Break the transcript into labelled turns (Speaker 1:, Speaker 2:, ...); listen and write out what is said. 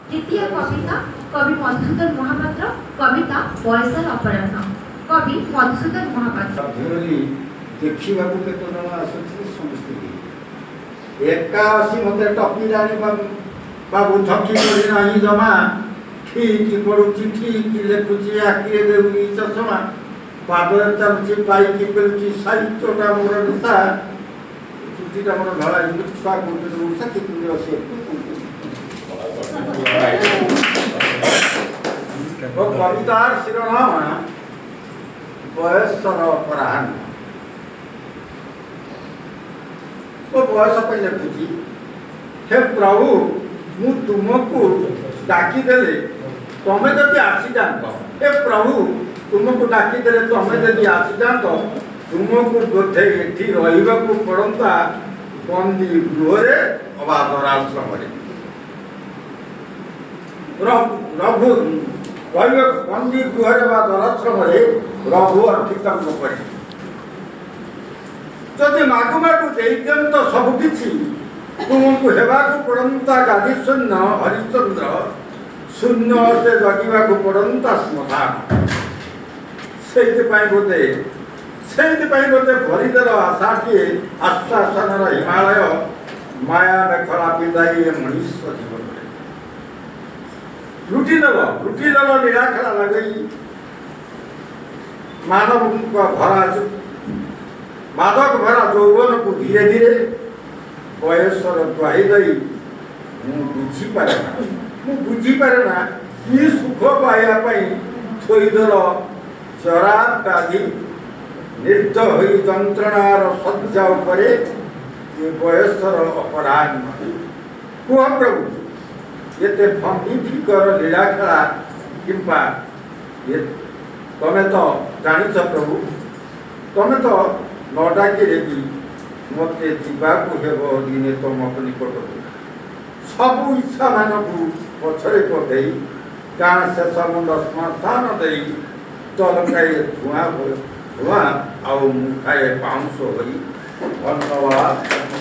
Speaker 1: ଦ୍ୱିତୀୟ କବିତା କବି ମଧୁସୂଦନ ମହାପାତ୍ର, କବିତା ବୟସର ଅପରାହ୍ନ। କବି ମଧୁସୂଦନ ମହାପାତ୍ର।
Speaker 2: ବୋଲି ଦେଖିବାକୁ କେତେ ଜଣ ଆସୁଛନ୍ତି ସମସ୍ତେ 81 ମୋତେ ଟପିଲାଣି ବାବୁ, ଥକି କରି ନାହିଁ ଜମା। ଠିକ୍ ପଢ଼ୁଛି, ଠିକ୍ ଲେଖୁଛି, ଆଖିରେ ଦେଉନି ଚଷମା, ପାଦରେ ଚାଲୁଛି, ପାଇକି ପେଲୁଛି, ସାହିତ୍ୟଟା ମୋର ନିଶା। ଚୁଟିଟା ମୋର ଧଳା, ଛୁଆ କହୁଛନ୍ତି ଓଡ଼ିଶା କେତେ ଅସି। କବିତାର ଶିରୋନାମା ବୟସର ଅପରାହ୍ନ। ଓ ବୟସ ପାଇଁ ଲେଖୁଛି। ହେ ପ୍ରଭୁ, ମୁଁ ତୁମକୁ ଡାକିଦେଲେ ତମେ ଯଦି ଆସିଯାଆନ୍ତ, ହେ ପ୍ରଭୁ, ତୁମକୁ ଡାକିଦେଲେ ତମେ ଯଦି ଆସିଯାଆନ୍ତ, ତୁମକୁ ବୋଧେ ଏଠି ରହିବାକୁ ପଡ଼ନ୍ତା ବନ୍ଦୀ ଗୃହରେ ଅବା ଦରାଶ୍ରମରେ। ରଘୁ ରହିବାକୁ ବନ୍ଦୀ ଗୃହରେ ବା ଦରାଶ୍ରମରେ ରଘୁ ଅର୍ଥିତଙ୍କ ପରି। ଯଦି ମାଗୁ ମାଗୁ ଦେଇଦିଅନ୍ତ ସବୁ କିଛି, ତୁମକୁ ହେବାକୁ ପଡ଼ନ୍ତା ଗାଦି ଶୂନ୍ୟ ହରିଶ୍ଚନ୍ଦ୍ର, ଶୂନ୍ୟ ସେ ଜଗିବାକୁ ପଡ଼ନ୍ତା ଶ୍ମଶାନ। ସେଇଥିପାଇଁ ବୋଧେ, ସେଇଥିପାଇଁ ବୋଧେ ଭରିଦେଲ ଆଶାଟିଏ ଆଶ୍ୱାସନର ହିମାଳୟ, ମାୟା ମେଖଳା ପିନ୍ଧାଇ ଏ ମଣିଷ ଜୀବନରେ। ଲୁଟିଦେଲ, ଲୁଟିଦେଲ ଲୀଳା ଖେଳା ଲଗେଇ ମାନବଙ୍କ ଭରା ମାଦକ ଭରା ଯୌବନକୁ ଧୀରେ ଧୀରେ ବୟସର ଦ୍ୱାହି ଦେଇ। ମୁଁ ବୁଝିପାରେ ନା, ମୁଁ ବୁଝିପାରେ ନା, କି ସୁଖ ପାଇବା ପାଇଁ ଥୋଇଦେଲ ଜରା ବ୍ୟାଧି ନିର୍ଦ୍ଦ ହୋଇ ଯନ୍ତ୍ରଣାର ଶଯ୍ୟା ଉପରେ ଏ ବୟସର ଅପରାହ୍ନ। କୁହ ପ୍ରଭୁ, ଏତେ ଫନ୍ଦି ଫିକର ଲୀଳା ଖେଳା କିମ୍ବା ତମେ ତ ଜାଣିଛ ପ୍ରଭୁ, ତମେ ତ ନ ଡାକିଲେ ବି ମୋତେ ଯିବାକୁ ହେବ ଦିନେ ତମ ନିକଟକୁ, ସବୁ ଇଚ୍ଛାମାନଙ୍କୁ ପଛରେ ପକେଇ, ଗାଁ ଶେଷ ମୁଣ୍ଡ ଶ୍ମଶାନ ଦେଇ, ତଲକାଏ ଧୂଆଁ ଧୂଆଁ ଆଉ ମୁଠାଏ ପାଉଁଶ ହୋଇ। ଧନ୍ୟବାଦ।